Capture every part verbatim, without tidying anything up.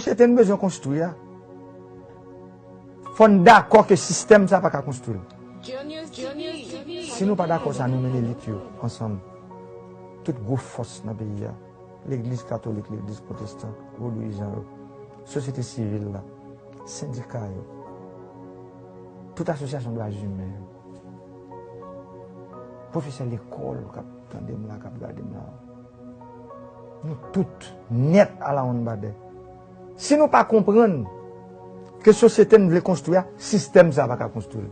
Sosyete n bezwen konstwi a, fò n dakò ke sistèm sa pa ka konstwi l. Si nou pa dakò sa, nou menm elit yo ansanm, tout gwo fòs nan peyi a, legliz katolik, legliz pwotestan, vodouyizan yo, sosyete sivil la, sendika yo, tout asosyasyon dwa imen yo, pwofesè lekòl k ap tande m la, k ap gade m la, nou tout nèt alawonnbadè. Si nou pa konprann ke sosyete n vle konstwi a, sistèm sa pa ka konstwi l.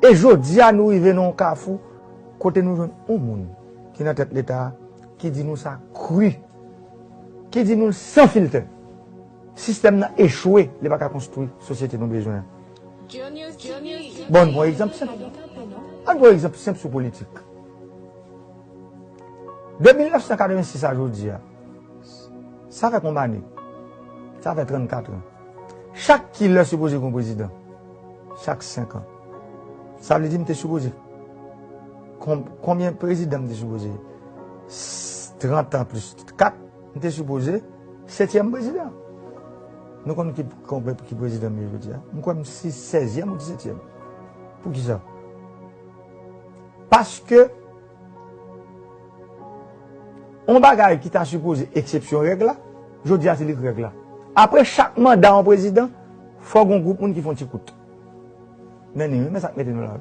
E jodi a, nou rive nan yon kafou kote nou jwenn yon moun ki nan tèt Leta a, ki di nou sa kri, ki di nou l san filtè. Sistèm nan echwe, li pa ka konstwi sosyete nou bezwen an. Bon, n pran egzanp senp. Ann pran egzanp senp sou politik. De mil nèf san katrevensis a jodi a, sa fè konbyen ane? Sa fè trannkat an. Chak kilè sipoze gen yon prezidan? Chak senk an. Sa vle di m te sipoze. Kon- konbyen prezidan m te sipoze? S- trant an plis kat, m te sipoze setyèm prezidan. Nou konn ki, konbyen- ki prezidan m ye jodi a? M kwè m si sèzyèm ou disètyèm. Poukisa? Paske yon bagay ki ta sipoze eksepsyon règ la, jodi a se li k règ la. Apre chak manda yon prezidan, fò gen yon gwoup moun ki fè yon ti kout. Men ni, men sa k mete nou la.